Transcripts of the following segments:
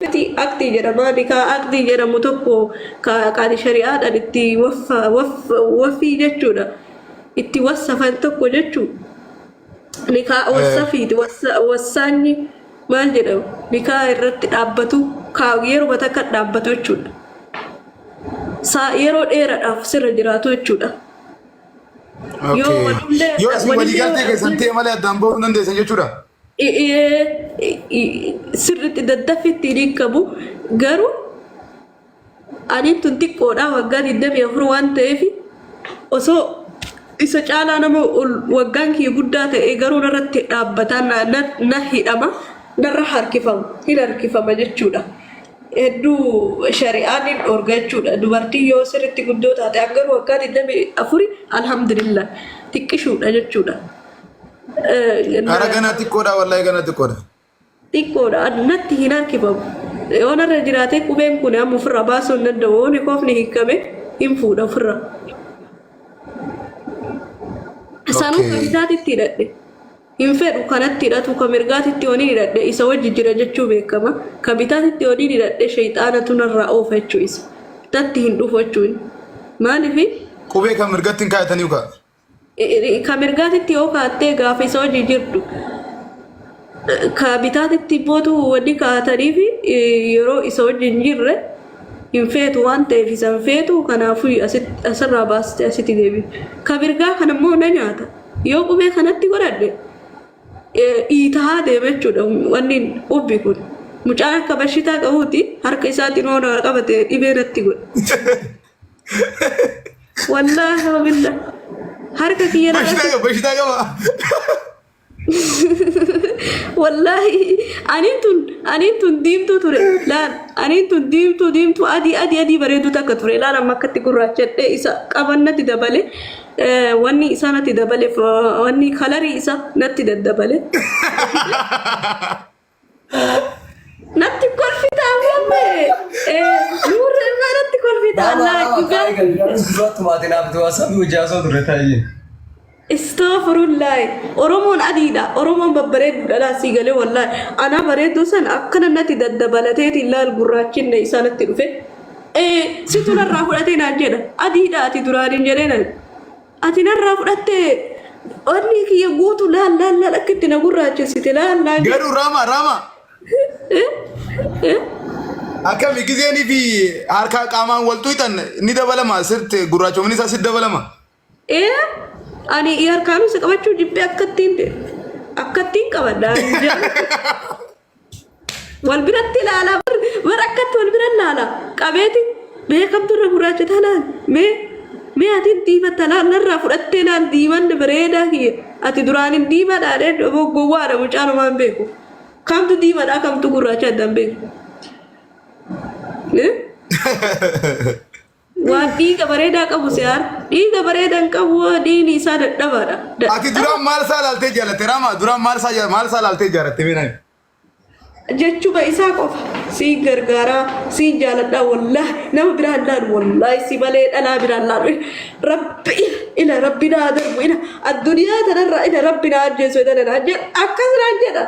Miti aktii jedhama. Nikaa aktii jedhamu tokko qaali shari'aadhaan itti waffii jechuudha. Itti wassafan tokko jechuu. Nikaa wassafiiti wassaanyi maal jedhamu nikaa irratti dhaabbatu yeruma takka dhaabbatu jechuudha. Saa yeroo dheeraadhaaf sirra jiraatu jechuudha. Yoo Okay. walillee Yoo isin walillee waliigaltee keessan ta'e malee addaan bahuu hin dandeessan jechuudha. Sirriitti daddaffitti hin hiikamu garuu aniin tun xiqqoodha waggaa 24 waan ta'eef osoo isa caalaa nama ol waggaan kiyya guddaa ta'e garuu narratti dhaabbataa na hidhama narra harkifama hin harkifama jechuudha. Hedduu shari'aan hin dhorga jechuudha. Dubartiin yoo sirriitti guddoo taate an garuu waggaa 24 alhamdulillah xiqqishuudha jechuudha. Ara ganaa xiqqoodha wallahi ganaa xiqqoodha. Xiqqoodha natti hin harkifamu. Yoo narra jiraate qubeen kun amma ofirraa baasuu hin danda'u. Yoon koofni hiikkame hin fuudha ofirraa. Sanuu kan bitaatitti hidhadhe. Hin fedhu kanatti hidhatu kan mirgaatitti yoon hidhadhe isa wajji jira jechuu beekama. Kan bitaatitti yoon hidhadhe shayxaanatu narraa oofa jechuu isa. Natti hin dhufu jechuun. Maaliif? Qubee kan mirgatti hin kaayatanii kaa. Ka mirgaatitti yoo kaattee gaafa isa hojii jirtu ka bitaatitti bootu wanni kaataniif yeroo isa hojii hin jirre hin feetu waan ta'eef isa hin feetu kanaafuu asirraa baastee asitti deebi. Ka mirgaa kana immoo na nyaata. Yoo qubee kanatti godhadhe dhiitahaa deema jechuudha wanni qubbi kun. Mucaan akka bashitaa qabuuti harka isaatiin hoona qabate dhibee natti godhe. Wallaahi wabillah. Harka kiyya na Bashitaa qaba, bashitaa qaba. Wallaahi aniin tun diimtuu ture laal aniin tun diimtuu diimtuu adii adii adii bareedduu takka ture laal amma akkatti gurraachadhee isa qaban natti dabale wanni isaa natti dabale wanni kalarii isa natti daddabale. Natti kolfitaa mamme. Nuurra irraa natti kolfitaa Allah dhugaa. Istaafurullahi. Oromoon adiidha. Oromoon babbareedduudha laa sii galee wallahi. Anaa bareedduu san akkana natti daddabalateetiin laal gurraachinne isaa natti dhufe. Situ narraa fudhatee naan jedha. Adiidha ati duraan hin jedhee naan. Ati narraa fudhatte onni kiyya guutu laal laal laal akka itti na gurraachessite laal laal. Garuu Rama Rama akkami gizeenii fi harka qaamaan wal xuyxan ni dabalama sirti gurraachomni isaa si dabalama. Ee ani harkaanuu isa qabachuu jibbee akkattiin akkattiin qabadha. Wal biratti ilaalaa bar akkatti wal bira ilaala qabeeti beekamtu irra gurraacha taanaan mee mee ati hin diimatta laal narraa fudhattee laal diimanni bareedaa kiyya ati duraan hin diimadhaa dhee gowwaadha mucaan homaa hin beeku kamtu diimadhaa kamtu gurraacha addaan beeku. Eh? Waan dhiiga bareedaa qabu si'aar dhiiga bareedaa hin qabu dhiigni isaa dadhabaadha. Ati duraan maal isaa laaltee jaalatte Rama duraan maal isaa laaltee jaalatte mee nami. Jechuma isaa qofa siin gargaaraa siin jaaladhaa wallaahi nama biraa hin laalu wallaahi si malee dhalaa biraa hin laalu rabbi ila ila rabbi naa darbu ila addunyaa tanarraa ila rabbi naa ajjeesu ila naa jedha akkas naan jedha.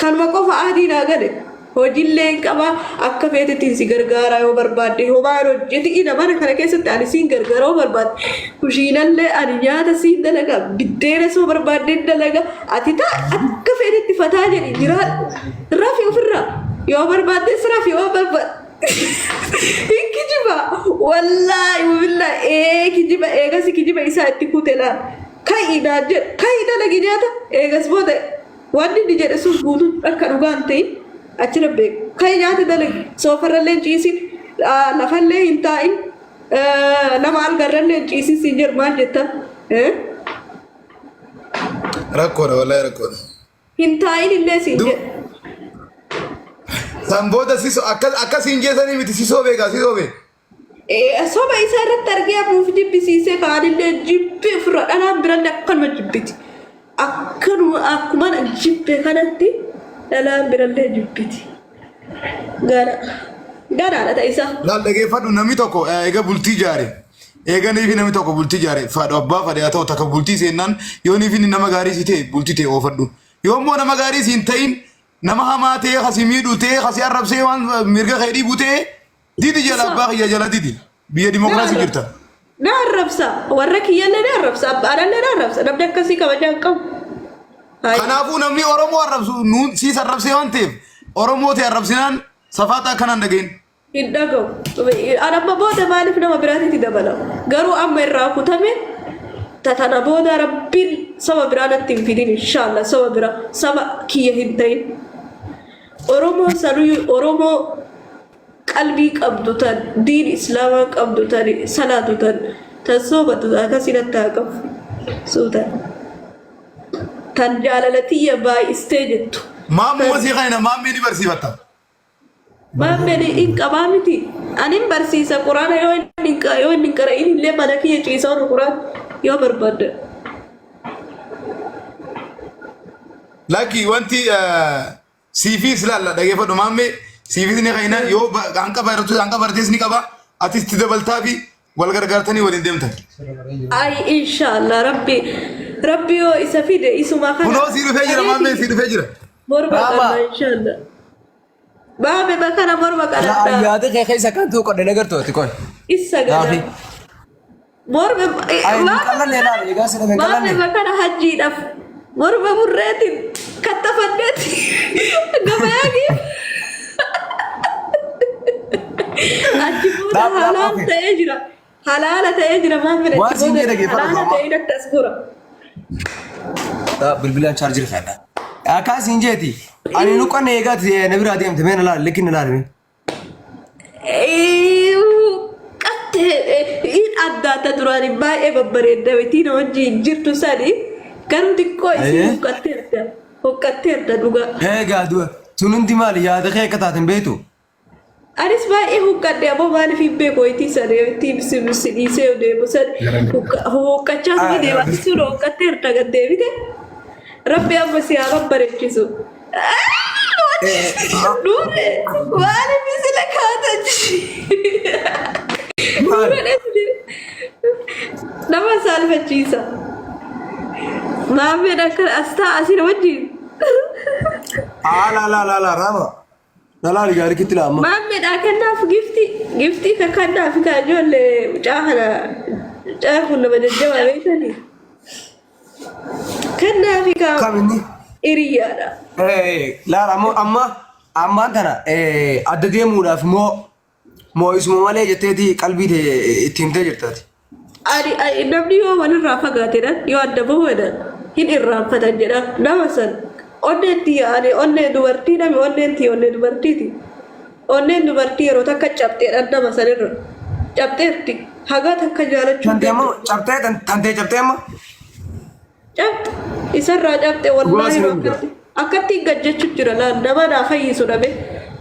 Kanuma qofa aadii naa gale. Hojiillee hin qaba akka feetettiin si gargaaraa yoo barbaadde homaa hin hojjeti ina mana kana keessatti ani siin gargaara yoo barbaadde kushiinallee ani nyaata siin dalaga biddeena soo barbaadde hin dalaga ati taa akka feetetti fataa jedhi jiraadhu rafi ofirraa yoo barbaaddes rafi yoo barbaadde hin kijiba wallaahi wabillaahi ee kijiba eegasi kijiba isaa itti kute laal ka'i naan jedhu ka'i dalagi nyaata eegas booda Wanni inni jedhe sun guutuun akka dhugaa hin ta'in achirra beeku. Ka'i nyaata dalagi, soofarrallee hin ciisin, lafallee hin taa'in, nama algarrallee hin ciisin siin jedhu maal jetta? Rakkoodha wallahi rakkoodha. Hin taa'in illee siin jedhu. San booda si akka akka siin jeesanii miti si soobee gaa si soobee. Soba isaa irratti argee afuuf jibbisiisee kaanillee jibbee ofirra dhalaan birallee akkanuma jibbiti. Akkanuma akkuma jibbe kanatti dhalaan birallee jibbiti. Gana ganaadha ta'e isaa. Laal dhageeffadhu namni tokko eega bultii jaare Eeganii fi namni tokko bultii ijaare fadhu abbaa fadhe haa ta'u takka bultii seennaan yoo nii fi inni nama gaarii si ta'e bultii ta'e oofadhu. Yoo immoo nama gaarii si hin ta'in nama hamaa ta'e kasi miidhu ta'e kasi arrabsee waan mirga kee dhiibu ta'e didi jala Isa abbaa kiyya jala didi. Biyya na dimokiraasii arrabsa. jirta. Na arrabsa. Warra kiyyallee na arrabsa. Abbaadhallee na arrabsa. Namni akkasii kabajaa hin qabu. Hayi. Kanaafuu namni Oromoo arrabsu nuun siis arrabsee waan ta'eef Oromoo ta'e arrabsinaan safaaxa akkanaan dhagahin. Hin dhaga'u. An amma booda maaliif nama biraatitti dabalamu? Garuu amma irraa kutame tana booda Rabbiin saba biraa natti hin fidin inshallah saba biraa saba kiyya hin ta'in. Oromoo sanuyyuu Oromoo qalbii qabdu tan diin islaamaa qabdu tan salaatu tan tan soomatu tan akkasii natti haa qabu. Suuta. Tan jaalala tiyya baay'istee jettu. Maammuma Tan sii kanina maammee ni barsiifatta. Maammeen hin qabaa miti. Ani hin barsiisa quraana yoo inni hin yoo inni hin qara'in illee mana kiyya ciisaa oolu quraana yoo barbaadde. Lakki wanti siifiis laalla dhageeffadhu maammee siifiis ni kanina yoo hanqa baratu hanqa baratees ni qaba atis itti dabaltaa fi wal gargaartanii waliin deemtan. Ay inshallah rabbi rabbi yoo isa fide isuma kana Kunoo sii dhufee jira maammee sii dhufee jira. Morma Raama. qanna inshallah. Baame bakana morma La qanadha. yaada kee keessa kan tuu qodhe nagartu ati qoy. Issa gada. Gaafi. Morma Ay hin qallanne laal egaa sida hin baame qallanne. bakana hajjiidhaaf morma burreetiin kattafanneeti gabayaa geef. Achi booda Dhaab dhaab halaal okay. ta'ee jira. Halaala ta'ee jira maal fedha Waan achi siin booda jedhe geeffadhu halaala amma. ta'ee natti as gora. Bilbilaan chaarjii kaadha. Akkaa siin jeeti. Ani nu qanne eegaati na biraa deemte mee na laal likki na laal mee. Qattee in addaata duraan baay'ee babbareedda miti na wajjin jirtu sani garuu xiqqoo isii Ayyee. huqqatteerta huqqatteerta dhugaa. Eegaa du'a tun hundi maali yaada kee akka taaten beektu. Anis baay'ee huqqadhe ammoo maaliif hin beeku wayitii sana ittiin si si dhiisee deemu san huqqachaa suma deema sun huqqatteerta gad deebite rabbi amma si haa babbareechisu. Nuure maaliif sila kaata Maali? Nama saalfachiisa. Maammeen akka as taa'a asina wajjin. Ala ala ala ala raama. Na laali gaarii kitti laa amma. Maammeedhaa kennaaf giftii giftii kan kennaaf kan ijoollee mucaa kana mucaa kun nama jajjabaa beektanii. Kennaafi kaa Kam inni? hiriyyaadha. Laala ammoo amma ammaan tana adda deemuudhaaf moo moo isuma malee jetteeti qalbii tee itti himtee jirtaati. Ani ani namni yoo walirraa fagaateedhaan yoo adda bahu jedhan hin irraanfatan jedha nama san onneen tiyya ani onnee dubartii nami onneen tiyya onnee dubartiiti. Onneen dubartii yeroo takka cabxeedhaan nama sanirra cabxeerti hagaa takka jaalachuu Tantee ammoo danda'u. cabxee tantee cabxee amma. Cabxe isarraa cabxe Dhugaa wallaahi sin himta. akkatti akkattiin gajjachu jira laal nama naa fayyisu dhabe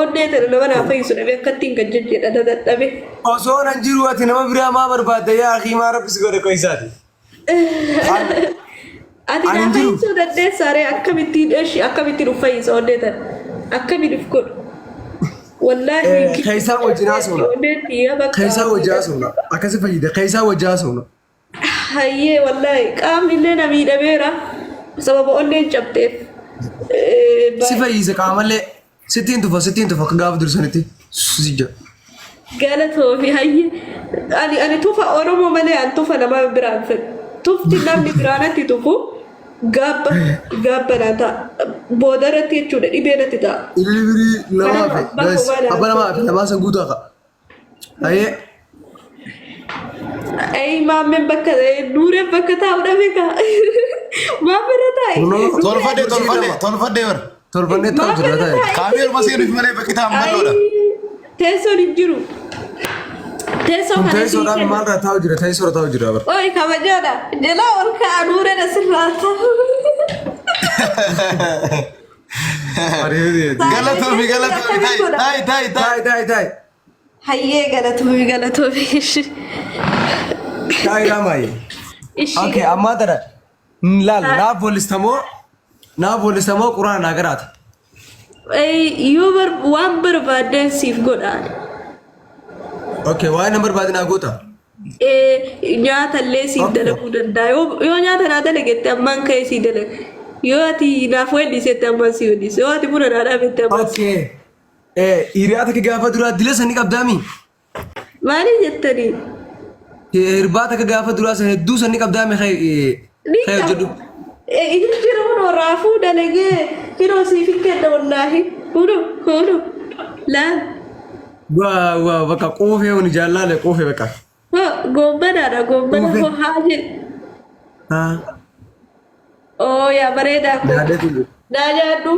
onnee tana nama naa fayyisu dhabe akkattiin gajjachu jedha dadhabe. Osoo nan jiru ati nama biraa maa barbaadda yaa akii maa rabbi si godhe qoysaati. Ati Ani naa hin jiru. fayyisuu dandeessaa ree akkamittiin eshi akkamittiin uf fayyisa onnee tana akkamiin uf godhu. Wallaahi Keessaa wajjin haasofna. onneen tiyya bakka. Keessaa wajjin haasofna. Akkasi fayyada. Keessaa wajjin haasofna. Hayyee wallaahi qaamni illee na miidhameera sababa onneen cabxeef. Si fayyisa qaamallee sittiin tufa sittiin tufa akka gaafa dursanitti si jira. Galatoomi hayyee ani ani tufa Oromoo malee an tufa nama biraan fedhu. Tufti namni biraa natti tufu gaabba gaabba naa ta'a. Booda irratti jechuudha dhibee natti ta'a. Ilbirii lamaa Kanaaf fi abbaa guys kophaa abba lamaa fi lamaa san guutuu haqa. Hayyee Ay maammeen bakka nuureen bakka taa'u dhabe kaa. Maaf irra taa'i. Kunoo. Tolfadhe tolfadhe tolfadhe bar. Tolfannee taa'u Maaf jira irra taa'e. taa'i. Kaameeruma seenuuf malee bakki taa'an bal'oodha. Teessoon hin jiru. Teessoo Kun kana sii teessoodhaan kenna. maalirra taa'u jira teessoorra taa'u jira bara. Oi kabajaadha. Jalaa ol ka'a nuureen asirraa taa'u. Galatoomi galatoomi taa'i taa'i taa'i taa'i. Taa'i taa'i taa'i. Hayyee galatoomi galatoomi. Taa'i raamaayi. Ishii. Okay ammaa tana laal naaf walistamoo naaf walistamoo quraana naa garaata. Yoo waan barbaaddeen siif godhaan. Okay waa'ee na barbaade naa goota. Nyaata illee siif dalaguu danda'a. Yoo nyaata naa dalagette ammaan ka'ee sii dalaga. Yoo ati naaf weellisette ammaan sii weellisa. Yoo ati buna naa dhaabette ammaan sii. Okay. Hiriyaa takka gaafa duraa dila sanii qabdaami. Maali jettanii? Hirbaa takka gaafa duraa san hedduu sanii qabdaami Ni kee qaba. hojjedhu. Hin jiru kunoo raafuu dalagee kunoo siif hin kenna wallaahi. Kunoo kunoo laal. Waa waa bakka quufee huni jaallaale quufee bakka. Hoo goommanaadha goommana Quufee. hoo haa jedhu. Haa. Oo yaa bareedaa koo. Yaadee tuulu. Naa nyaadhu.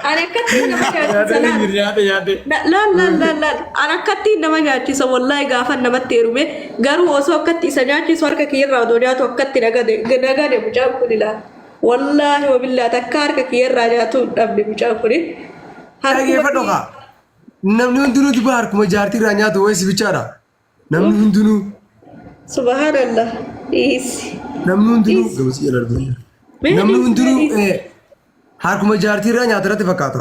Ani akkatti nama nyaachisa laal. Yaade yaade. Laal laal laal laal. Ani akkatti nama nyaachisa wallaahi gaafa namatti heerume garuu osoo akkatti isa nyaachisu harka kiyyarraa odoo nyaatu akkatti nagade nagade mucaan kun ilaal. Wallaahi wabillaa takka harka kiyyarraa nyaatu hin dhabne mucaan kun. Dhaggeeffadhu kaa. Namni hundinuu dubaa harkuma jaartii irraa nyaatu wayii si bichaadha. Namni hundinuu. Subhaanallah. Dhiisi. Namni hundinuu. Dhiisi. Gamasii jala argaa. Mee Namni dhiisi, hundinuu mee dhiisi. harkuma jaartii irraa nyaata irratti fakkaata.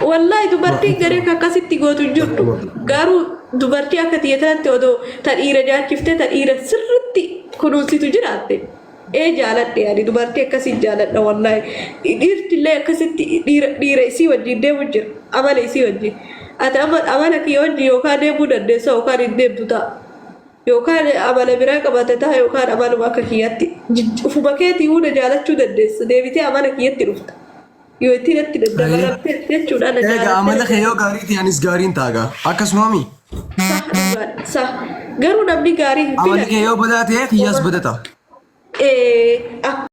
Wallahi dubartiin garee kan akkasitti gootu hin jirtu. Garuu dubartii akka tiyya tanatti odoo ta dhiira nyaachiftee ta dhiira sirritti kunuunsitu jiraatte. Ee jaaladhe ani dubartii akkasii jaaladha wallahi. Dhiirti illee akkasitti dhiira dhiira isii wajjin deemu jira. Amala isii wajjin. Ati amma amala kiyya wajjin yookaan deemuu dandeessa yookaan hin deemtu ta'a. Yookaan amala biraa qabaate ta'a yookaan amaluma akka kiyyaatti ufuma keetii hunda jaalachuu dandeessa. Deebitee amala kiyyatti dhufta. Yoo itti natti daddabalamte jechuudha na Egaa amala jaalattee kee yoo gaarii ta'e anis gaariin ta'a gaa. Akkasuma mi? Sah dhugaadha. Sah. Garuu namni gaarii hin Amalli kee filanne. yoo badaa ta'e kiyyaas bada ta'a. Akka